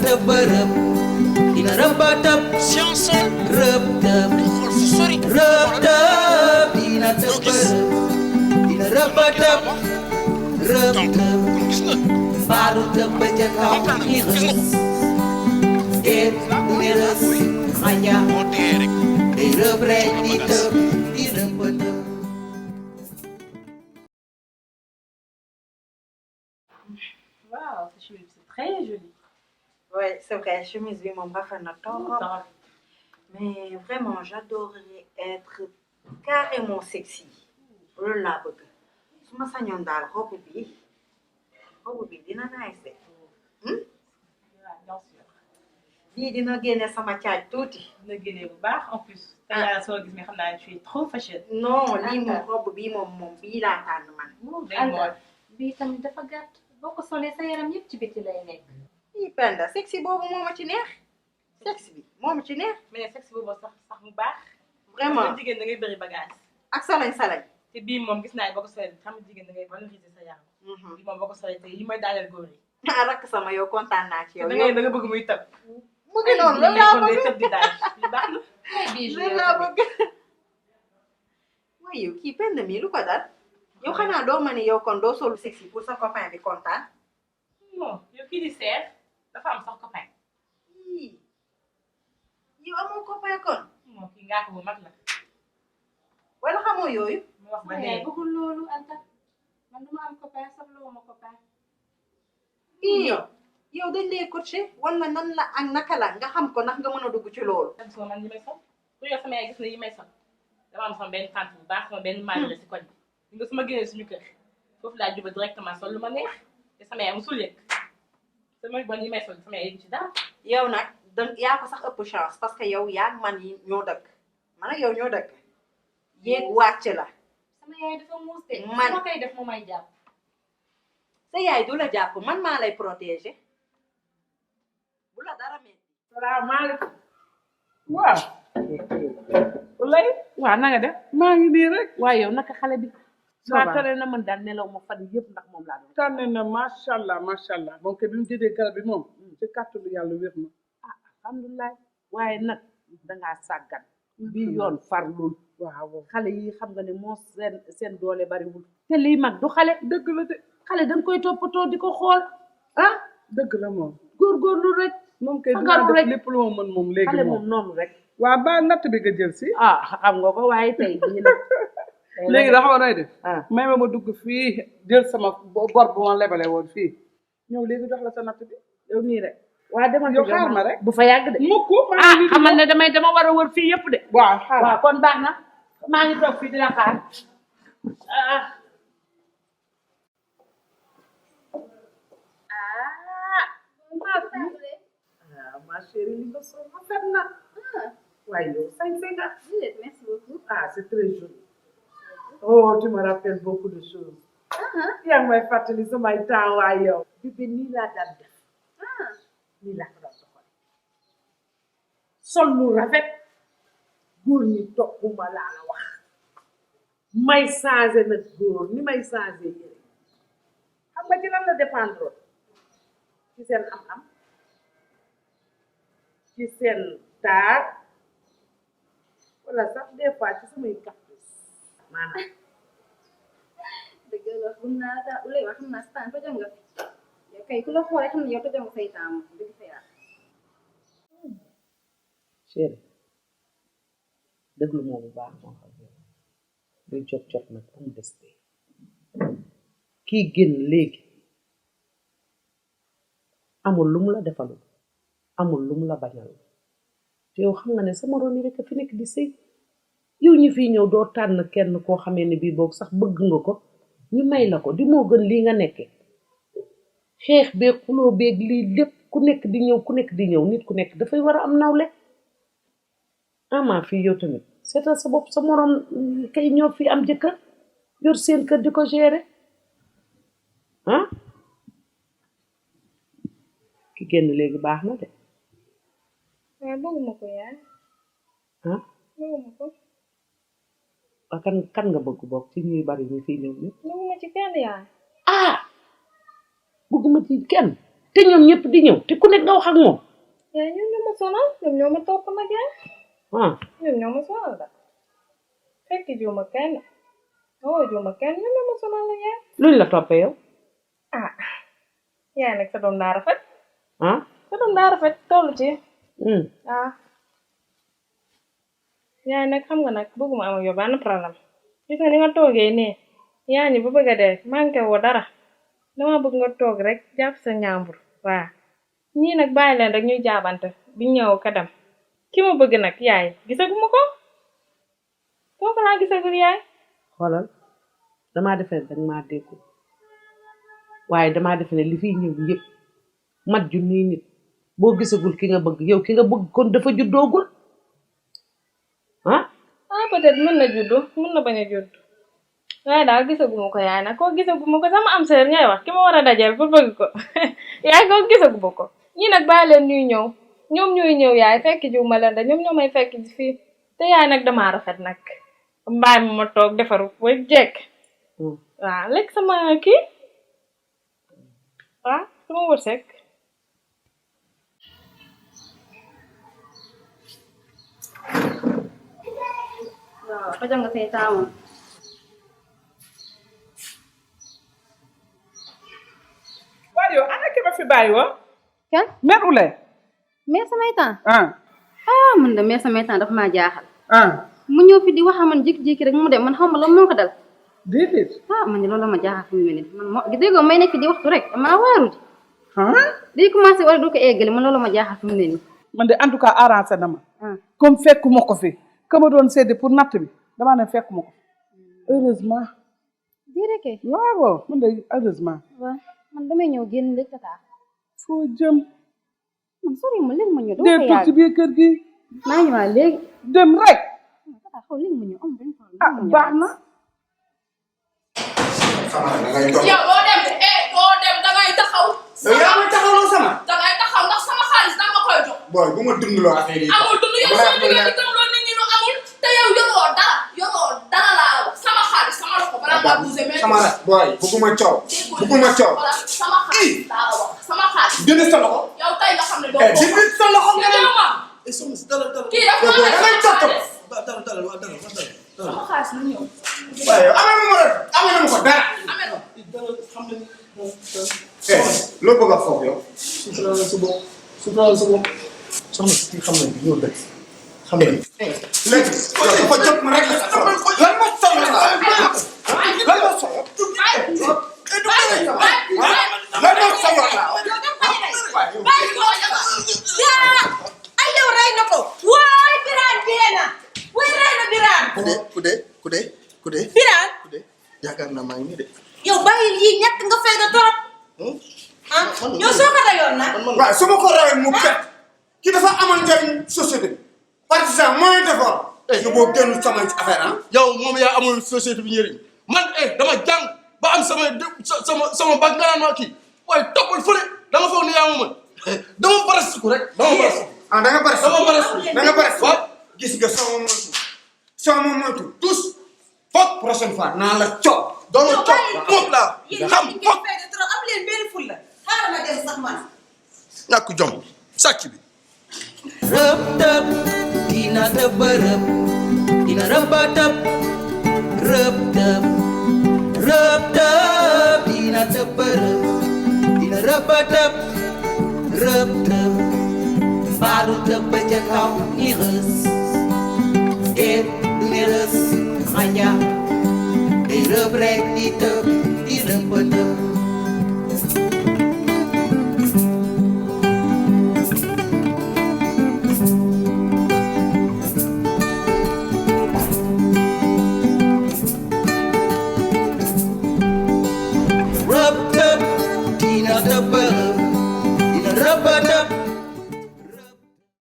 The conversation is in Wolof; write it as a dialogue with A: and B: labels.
A: tëb rëb dina rëb tëb
B: science
A: rëb tëb
B: xool fu sori
A: rëb tëb dina tëb rëb dina rëb tëb rëb tëb
B: gis nga
A: mbaalu tëb ba ca kaw ni rës déet du ne rës xaña
B: moo dee rek
A: day rëb rek di tëb di rëb tëb.
C: Waouh, cette chemise, c'est très joli.
D: Ouais, c'est vrai, chemise bi moom rafet na trop.
C: Top.
D: Mais vraiment, j'adorerais être carrément sexy. Loolu laa bëgg. Su ma sañoon daal robe bi dina nice de.
C: Bien sûr.
D: Bii dina génne sama caaj tuuti.
C: Dina génne bu baax en plus. Te yaa soo gis nga xam naa tu es trop fashion.
D: Non, lii moom robe bii moom bii laa tànn man.
C: Day mooy.
E: bii tamit dafa gàtt boo ko solee sa yaram yëpp ci biti lay nekk.
D: Ii Penda, sexy boobu moo ma ci neex. Sexy bi moo ma ci neex.
C: Mais sexe boobu sax mu baax.
D: Vraiment
C: jigéen da ngay bëri bagage.
D: ak salañ.
C: te bii moom gis naa boo ko solee xam nga jigéen da ngay valoriser sa yaram. bii moom boo ko solee te yi may daaneel góor yi.
D: Ah rakk sama yow kontaan naa ci yow.
C: da nga bëgg muy tëb.
D: mu ngi noonu loolu laa bëgg.
C: tëb di daal li baax na.
D: loolu laa bëgg. waaye yow kii Penda mii lu ko dal. yow xanaa doo ma ni yow kon doo solu sexy pour sa copain bi kontaan.
C: non yow kii di seet dafa am sax copain.
D: Ii yow amoo copain kon.
C: moom kii ngaa ko bu mag la.
D: wala xamoo yooyu.
C: mu wax ba
E: waaye
C: dee.
E: bëggul loolu Anta man duma am copain soxlawu ma copain.
D: ii yow dañ lay coacher wala nan la ak naka la nga xam ko ndax nga mën a dugg ci loolu.
C: ak soo man yi may sol pour yow sama yaay gis na yi may sol dama am sama benn tante bu baax sama benn maam la si koñ bi nga su ma génnee suñu kër foofu laa juba directement sol lu ma neex te sama yaay musul yëg sama bon yi may sol sama yaay yëg ci dara.
D: yow nag yaa ko sax ëpp chance parce que yow yaa man yi ñoo dëkk man ak yow ñoo dëkk yéeg wàcc la.
E: sama yaay dafa muus de.
D: Man.
E: su ma koy def mu may jàpp.
D: sa yaay du la jàpp man maa lay protéger bu la dara metti.
F: salaamaaleykum waaw lay waaw na nga def maa ngi nii rek
G: waaye yow naka xale bi
F: Ça va.
G: maa tere na man daal nelaw ma fan yëpp ndax moom laa doon
F: tànne na macha allah moom ke bi mu jëlee garab bi moom ci kàttanu yàlla wér na
G: alhamdulilah waaye nag dangaa sàggan bi yoon farlul
F: waaw
G: xale yi xam nga ne moo seen doole bariwul te lii mag du xale
F: dëgg la de
G: xale danga koy toppatoo di ko xool ah
F: dëgg la moom
G: góorgóorlu rek
F: moom kay
G: fagaru
F: dinaa def
G: rek.
F: lépp lu ma mën moom léegi
G: xale
F: moom
G: moom noonu rek
F: waa ba natt bi nga jël si
G: ah xam nga ko waaye tey bii nag tey
F: léegi
G: nag-
F: dafa war a def
G: ah
F: may ma dugg fii jël sama bor bu ma lebale woon fii ñëw léegi jox la sa natt bi
G: yow nii rek waa demal
F: yow
G: ci
F: xaar
G: joma.
F: ma rek
G: bu fa yàgg de
F: mukk maa
G: ah
F: ngi nii di
G: xamal
F: ñëw.
G: ne dama war a wër fii yëpp de
F: waaw xaar
G: waaw kon baax na maa ngi toog fii di la xaar ah ah ma chérie li nga sol rafet na waaye yow sañse nga
E: merci beaucoup.
G: ah c'est très joli oh tu me rappelles beaucoup de choses yaa ngi may fàttali samay temps waay yow bébé nii laa daan def nii laa ko daan doxal sol lu rafet góor ñi topp ma laa la wax may changé nag góor ni may changé yére xam nga ci lan la dépendre ci seen am-am ci seen taar wala sax des fois ci samay caprice maanaam
E: dëgg la xam naa daa ulay wax xam naa si temps tojoo nga fi yow kay ku la xoolee xam ne yow tojoo nga say temps moom dëgg fa yàlla.
G: chéri déglu moo bu baax moo xam ne luy jot nag am des de kii génn léegi amul lu mu la defalul amul lu mu la bañalul te yow xam nga ne sama moroom yi rek a fi nekk di sëy yow ñi fii ñëw doo tànn kenn koo xamee ne bii boog sax bëgg nga ko ñu may la ko di moo gën lii nga nekke xeex beeg xuloo beeg lii lépp ku nekk di ñëw nit ku nekk dafay war a am nawle ama fii yow tamit seetal sa bopp sa moroom kay ñoo fi am jëkkër yor seen kër di ko gérer ah ki génn léegi baax na de
E: waaw bëgguma ko yaay
G: ah
E: bëgguma ko
G: waa kan nga bëgg bokk ci ñuy bari ñu fii ñëw ñëpp
E: bëgguma ci kenn yaay.
G: ah bëgguma ci kenn te ñoom ñëpp di ñëw te ku nekk nga wax ak moom.
E: yaay ñoom ñoo ma sonal ñoom ñoo ma topp nag yaay
G: ah
E: ñoom ñoo ma sonal da fekk juuma kenn juuma kenn ñoom ñoo ma sonal la yaay
G: luñ la toppee yow.
E: ah yaay nag sa doom daa rafet
G: ah.
E: sa doom daa rafet toll ci yaay nag xam nga nag bëgguma am ak yow benn problème gis nga ni nga toogee nii yaa ñi bu bëgg a dee manqué woo dara dama bëgg nga toog rek jàpp sa ñaambur waaw ñii nag bàyyi leen rek ñuy jaabante bi ñëw ka dem ki ma bëgg nag yaay gisaguma ko kooku laa gisagul yaay
G: xoolal damaa defe ne danga maa déggu waaye damaa defe ne li fiy ñëw yëpp mat ju nii nit boo gisagul ki nga bëgg yow ki nga bëgg kon dafa juddoogul
E: peut-être mën na juddu mën na bañ a juddu waaye daal gisaguma ko yaay nag koo gisaguma ko sama am sœur ngay wax ki ma war a dajal pour bëgg ko yaay koo gisaguma ko ñi nag bàyyi leen ñuy ñëw ñoom ñuy ñëw yaay fekk jiw ma leen da ñoom ñoo may fekk ci fii te yaay nag damaa rafet nag mbaay ma toog defaru ba jekk waaw lekk sama kii waaw sama wërsëg waaw xajal nga say taamu
F: waaye yow ana ki ma fi bàyyi woon.
E: kan
F: mère Ouleye.
E: mais samay temps
F: ah
E: man de mais samay temps dafa maa jaaxal
F: ah
E: mu ñëw fi di wax man jékki-jékki rek mu dem man xaw ma lan moo ko dal
F: déedéet.
E: man de loolu la ma jaaxal fi mu ne nii man moo déggoo may nekk fi di waxtu rek damaa waaru di
F: ah
E: day commencé wala du ko eggali man loolu ma jaaxal fi mu ne nii
F: man de en tout cas arrangé na ma. comme fekkuma ko fi ka ma doon séddee pour natt bi damaa ne fekkuma ko heureusement.
E: déedéet kay
F: waaw man de heureusement.
E: waaw man damay ñëw génn léegi tata
F: foo jëm.
E: man sori ma léegi ma ñëw doo
F: dee
E: ko
F: toog ci
E: yàgg
F: biir kër gi.
E: maa ñëwaat léegi
F: dem rek.
E: tata xaw léegi ma ñëw am benn problème
F: ah baax na.
B: Sama da ngay toog.
C: yow doo dem dangay taxaw.
B: yow yaa may taxawloo sama.
C: dangay taxaw ndax sama xaalis danga ma koy jox.
B: booy bu ma dundaloo affaire yi.
C: amul dund yow soo jógee di gëmloo nit ñi lu amul te yow yoroo dara laa wax sama xaalis sama loxo balaa ngaa bougé mais.
B: sama rek booy bëgguma coow. bëgguma coow.
C: sama xaalis laa la wax sama xaalis.
B: jënd sa loxo.
C: yow tey nga xam ne doo ko
B: jënd sa loxo nga ne.
C: kii dafa
B: yow booy da ngay toog
C: xaalis. sama xaalis lu ñëw.
B: waaye yow amee na ma ko dara.
C: amee na.
B: loo bëgg a foofu yow.
H: sutural sa bopp soxna si xam nañ ñoo dëkk xam nañ
B: léegi dafa jot ma rek la sa lan moo soxla lan moo soxla lan moo soxla
A: ay yow rey na ko waay Birane dee na waay rey na Birane
H: ku dee
A: Birane
H: yaakaar naa maa ngi nii de
A: yow bàyyi lii ñett nga fay na torop yow soo ko rayoon nag
B: waaw su ma ko rayoon mu pet ki dafa amal njariñ société bi partisan moyen d'effort nga boo génn sama affaire
H: yow moom yaa amul société bi njëriñ man dama jàng ba am sama bag nga naan maa kii waaye toppal fële dama foog ne yaa ma mën dama barasiku rek dama barasiku
B: da nga bari
H: dama barasiku
B: da nga bari waaw gis nga sama moytu tous foog prochaine fois naa la coow
H: doon la coow moom laa xam foog
A: am leen benn ful la xaaral ma dem sax man
H: ñàkk jom sàcc bi
A: rëb tëb dina tëb rëb dina rëb tëb rëb tëb dina tëb rëb dina rëb tëb rëb tëb mbaalu tëb ca kaw ni rës déet du ne rës xanja day rëb rek di tëb di rëb tëb